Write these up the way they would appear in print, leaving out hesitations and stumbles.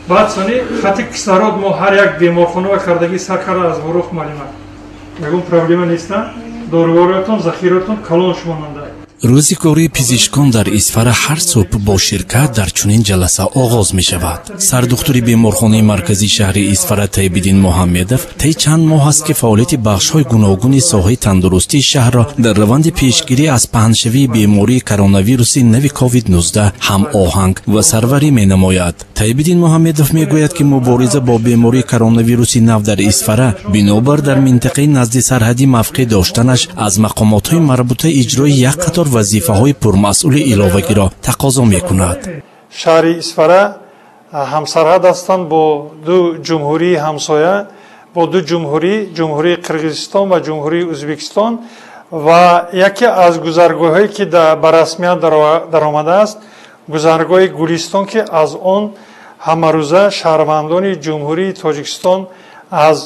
Баъд сони хати кислород мо ҳар як беморхона кардагӣ сар карда аз Ворух маълумат. Ягон проблема неста? Дорувориятон, захиратон калон шумонанда. Рӯзи кории пизишкон дар Исфара ҳар субҳ бо ширкат дар чунин ҷаласа оғоз мешавад. Сардухтури беморхонаи марказии шаҳри Исфара Тайбиддин Муҳаммедов тайи чанд моҳ аст, ки фаъолияти бахшҳои гуногуни соҳаи тандурустии шаҳрро дар раванди пешгирӣ аз паҳншавии бемории коронавируси нави COVID-19 ҳамоҳанг ва сарварӣ менамояд. Тайбиддин Муҳаммедов мегӯяд, ки мубориза бо бемории коронавируси нав дар Исфара бинобар дар минтақаи назди сарҳадӣ мавқеъ доштанаш аз мақомотҳои марбута иҷрои як қатор вазифаҳои пурмасъули иловагиро тақозо мекунад. Шаҳри Исфара ҳамсарҳад ҳастанд бо ду ҷумҳурии ҳамсоя, бо ду ҷумҳурӣ, Ҷумҳурии Қирғизистон ва Ҷумҳурии Ӯзбекистон, ва яке аз гузаргоҳҳое, ки ба расмият даромадааст, гузаргоҳи Гулистон, ки аз он ҳамарӯза шаҳрвандони Ҷумҳурии Тоҷикистон аз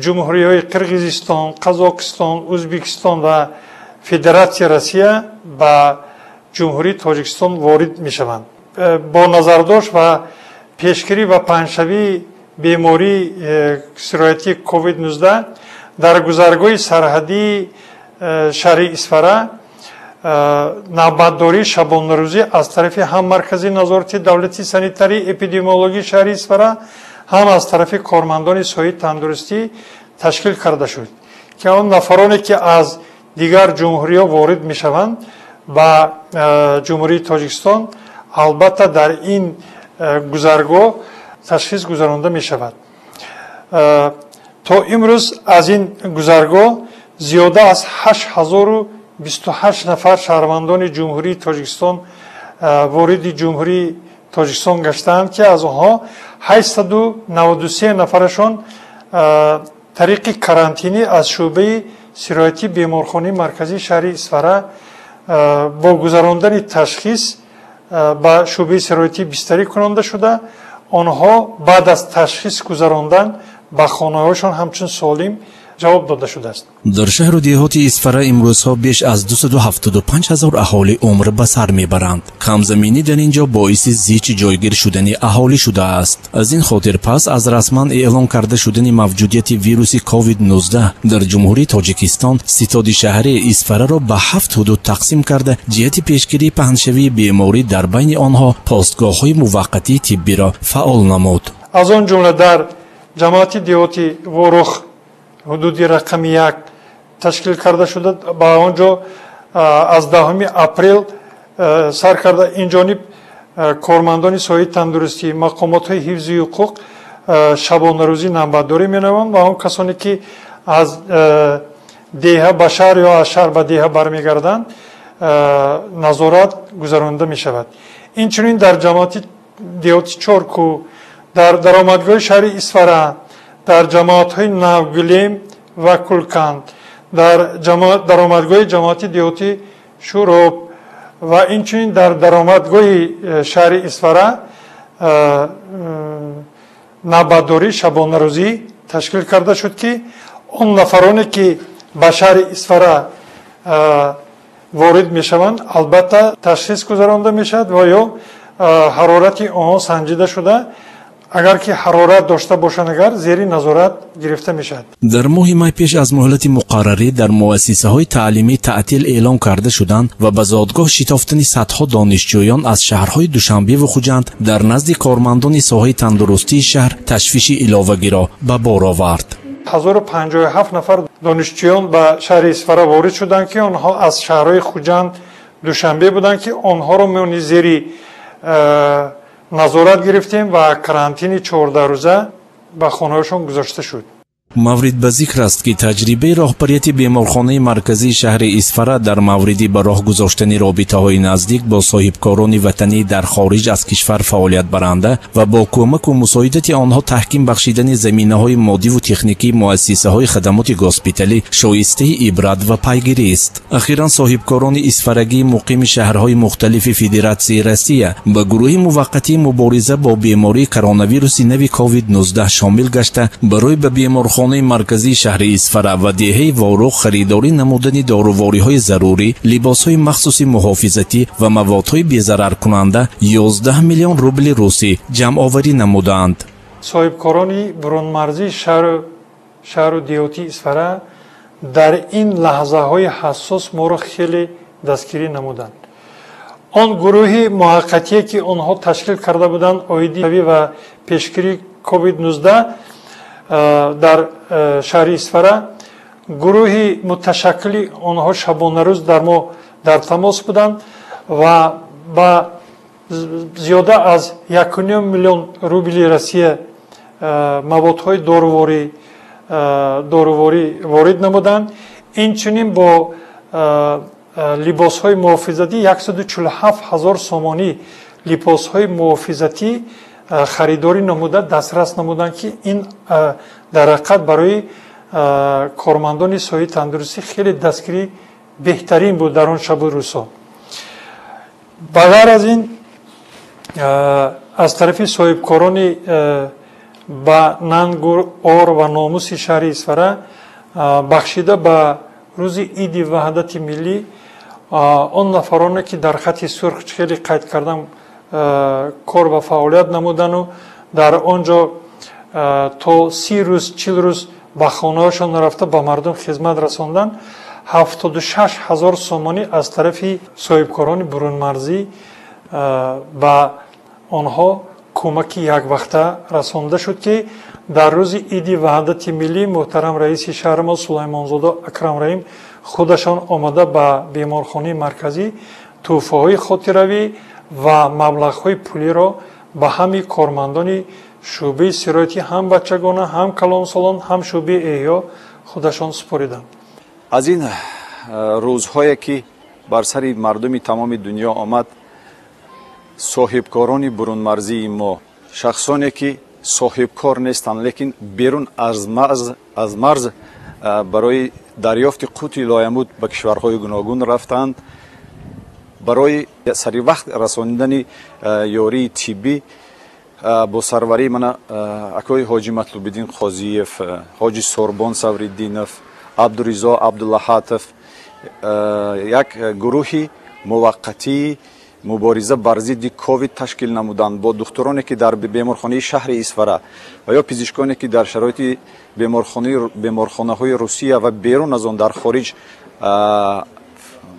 ҷумҳуриҳои Қирғизистон, Қазоқистон, Ӯзбекистон ва Федератсияи Россия ба Ҷумҳурии Тоҷикистон ворид мешаванд. Бо назардошт ва пешгирӣ ва паҳншавии бемории сироятии COVID-19 дар гузаргоҳи сарҳадии шаҳри Исфара навбатдории шабонарӯзӣ аз тарафи ҳам Маркази назорати давлати санитарии эпидемиологии шаҳри Исфара, ҳам аз тарафи кормандони соҳаи тандурустӣ ташкил карда шуд, ки он нафароне, ки аз дигар ҷумҳуриҳо ворид мешаванд ба Ҷумҳурии Тоҷикистон, албатта дар ин гузаргоҳ ташхис гузаронда мешавад. То имрӯз аз ин гузаргоҳ зиёда аз 8028 нафар шаҳрвандони Ҷумҳурии Тоҷикистон вориди Ҷумҳурии Тоҷикистон гаштаанд, ки аз онҳо 893 нафарашон тариқи карантинӣ аз шӯъбаи сироятии беморхонаи марказии шаҳри Исфара бо гузарондани ташхис ба шӯъбаи сироятӣ бистарӣ кунонда шуда, онҳо баъд аз ташхис гузарондан ба хонаҳояшон ҳамчун солим ҷавоб дода шудааст. Дар шаҳру деҳоти Исфара имрӯзҳо беш аз 275 ҳазор аҳолӣ умр ба сар мебаранд. Камзаминӣ дар ин ҷо боиси зич ҷойгир шудани аҳолӣ шудааст. Аз ин хотир пас аз расман эълон карда шудани мавҷудияти вируси COVID-19 дар Ҷумҳурии Тоҷикистон, ситоди шаҳри Исфараро ба ҳафт ҳудуд тақсим карда, ҷиҳати пешгирии паҳншавии беморӣ дар байни онҳо постгоҳҳои муваққатии тиббиро фаъол намуд. Аз он ҷумла дар ҷамоати деҳоти Ворух ҳудуди рақами 1 ташкил карда шуда, ба он ҷо аз 10 апрел сар карда ин ҷониб кормандони соҳаи тандурустӣ, мақомотҳои ҳифзи ҳуқуқ шабонарӯзӣ навбатдорӣ менамоянд ва он касоне, ки аз деҳа ба шаҳр ё аз шаҳр ба деҳа бармегарданд, назорат гузаронида мешавад. Инчунин дар ҷамоати деҳоти Чоркӯ, дар даромадгоҳи шаҳри Исфара, дар ҷамоатҳои Навгулем ва Кулканд, дар даромадгоҳи ҷамоати деҳоти Шӯроб ва инчунин дар даромадгоҳи шаҳри Исфара навбатдории шабонарӯзӣ ташкил карда шуд, ки он нафароне, ки ба шаҳри Исфара ворид мешаванд, албатта ташхис гузаронда мешавад ва ё ҳарорати онҳо санҷида шуда, агар ки ҳарорат дошта бошанд, агар зери назорат гирифта мешавад. Дар моҳи май пеш аз муҳлати муқаррарӣ дар муассисаҳои таълимӣ таътил эълон карда шуданд ва ба зодгоҳ шитофтани садҳо донишҷӯён аз шаҳрҳои Душанбеву Хуҷанд дар назди кормандони соҳаи тандурустии шаҳр ташвиши иловагиро ба бор овард. 1057 нафар донишҷӯён ба шаҳри Исфара ворид шуданд, ки онҳо аз шаҳрҳои Хуҷанд, Душанбе буданд, ки онҳоро мо зери назорат гирифтем ва карантини 14 рӯза ба хонаҳояшон гузошта шуд. Маврид ба зикр аст, ки таҷрибаи роҳбарияти беморхонаи марказии шаҳри Исфара дар мавриди ба роҳ гузоштани робитаҳои наздик бо соҳибкорони ватанӣ дар хориҷ аз кишвар фаъолиятбаранда ва бо кӯмаку мусоидати онҳо таҳким бахшидани заминаҳои моддиву техникии муассисаҳои хадамоти госпиталӣ шоистаи ибрат ва пайгирист. Ахиран соҳибкорони исфарагии муқими шаҳрҳои мухталифи Федератсияи Россия ба гурӯҳи муваққатии мубориза бо бемории коронавируси нави COVID-19 шомил гашта, барои ба беморхона Беморхонаи марказии шаҳри Исфара ва деҳаи Ворух харидорӣ намудани дорувориҳои зарурӣ, либосҳои махсуси муҳофизатӣ ва маводҳои безараркунанда 11 миллион рубли русӣ ҷамъоварӣ намуданд. Соҳибкорони бурунмарзии шаҳру деҳоти Исфара дар ин лаҳзаҳои ҳассос моро хеле дастгирӣ намуданд. Он гурӯҳи муваққатие, ки онҳо ташкил карда буданд оиди ва пешгирии COVID-19 дар шаҳри Исфара, гурӯҳи муташаккили онҳо шабонарӯз дар мо дар тамос буданд ва ба зиёда аз 1,5 миллион рубли Россия маводҳои доруворӣ ворид намуданд. Инчунин бо либосҳои муҳофизатӣ 147 ҳазор сомонӣ либосҳои муҳофизатӣ харидорӣ намуда дастрас намуданд, ки ин дар ҳақиқат барои кормандони соҳаи тандурустӣ хеле дастгирии беҳтарин буд дар он шабу рӯзҳо. Ба ғайр аз ин, аз тарафи соҳибкорони ба нангу ор ва номуси шаҳри Исфара бахшида ба рӯзи Иди Ваҳдати Миллӣ он нафароне, ки дар хати сурх хеле қайд кардам кор ва фаъолият намудану дар он ҷо то 30 рӯз, 40 рӯз ба хонаҳошон нарафта ба мардум хизмат расонданд, 76 ҳазор сомонӣ аз тарафи соҳибкорони бурунмарзӣ ба онҳо кӯмаки яквақта расонда шуд, ки дар рӯзи Иди Ваҳдати Миллӣ муҳтарам раиси шаҳри мо Сулаймонзода Акрам Раҳим худашон омада ба беморхонаи марказӣ тӯҳфаҳои хотиравӣ ва маблағҳои пулиро ба ҳамаи кормандони шӯъбаи сироятӣ, ҳам бачагона, ҳам калонсолон, ҳам шӯъбаи эҳё худашон супориданд. Аз ин рӯзҳое, ки бар сари мардуми тамоми дунё омад, соҳибкорони бурунмарзии мо, шахсоне, ки соҳибкор нестанд, лекин берун аз марз барои дарёфти қути лоямуд ба кишварҳои гуногун рафтанд, барои сари вақт расонидани ёрии тиббӣ бо сарварии мана акои Ҳоҷи Матлубиддин Қозиев, Ҳоҷи Сорбон Савриддинов, Абдуризо Абдуллаҳатов як гурӯҳи муваққатии мубориза бар зидди ковид ташкил намуданд бо духтуроне, ки дар беморхонаи шаҳри Исфара ва ё пизишконе, ки дар шароити беморхонаҳои Русия ва берун аз он дар хориҷ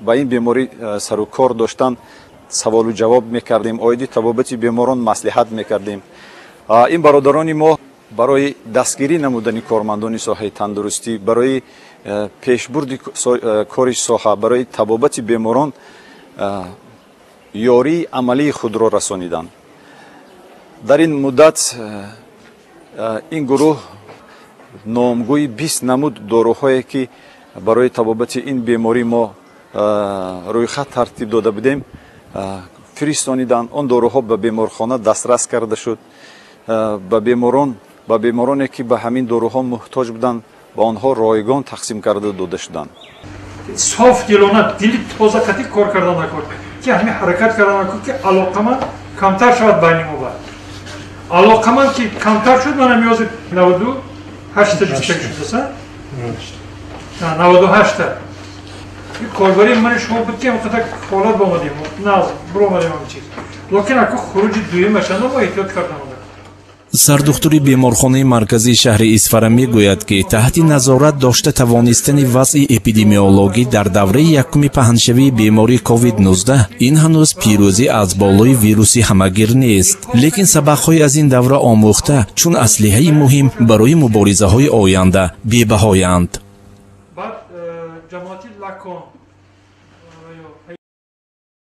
ба ин беморӣ сару кор доштанд, саволу ҷавоб мекардем, оиди табобати беморон маслиҳат мекардем. Ин бародарони мо барои дастгирӣ намудани кормандони соҳаи тандурустӣ, барои пешбурди кори соҳа, барои табобати беморон ёрии амалии худро расониданд. Дар ин муддат ин гурӯҳ номгӯи 20 намуд доруҳое, ки барои табобати ин беморӣ мо рӯйхат тартиб дода будем, фиристониданд. Он доруҳо ба беморхона дастрас карда шуд. Ба бемороне, ки ба ҳамин доруҳо муҳтоҷ буданд, ба онҳо ройгон тақсим карда дода шуданд. Соф дилона, дили тоза қатӣ кор карда накор, ки ҳамин ҳаракат карда накор, ки алоқаманд камтар шавад байни мо. Баъд алоқаманд ки камтар шуд, манам ёзи 98-та бистак шудаса, 98-та корбарии мани шумо буд, ки ҳамқадар ҳолат бомадем, наз биромадем ҳамин чиз, лекин аку хуруҷи дуюмашанда мо эҳтиёт карда мондем. Сардухтури беморхонаи марказии шаҳри Исфара мегӯяд, ки таҳти назорат дошта тавонистани вазъи эпидемиологӣ дар давраи якуми паҳншавии бемории COVID-19 ин ҳанӯз пирӯзӣ аз болои вируси ҳамагир нест, лекин сабақҳои аз ин давра омӯхта чун аслиҳаи муҳим барои муборизаҳои оянда бебаҳоянд. Баъд ҷамоати Лакон.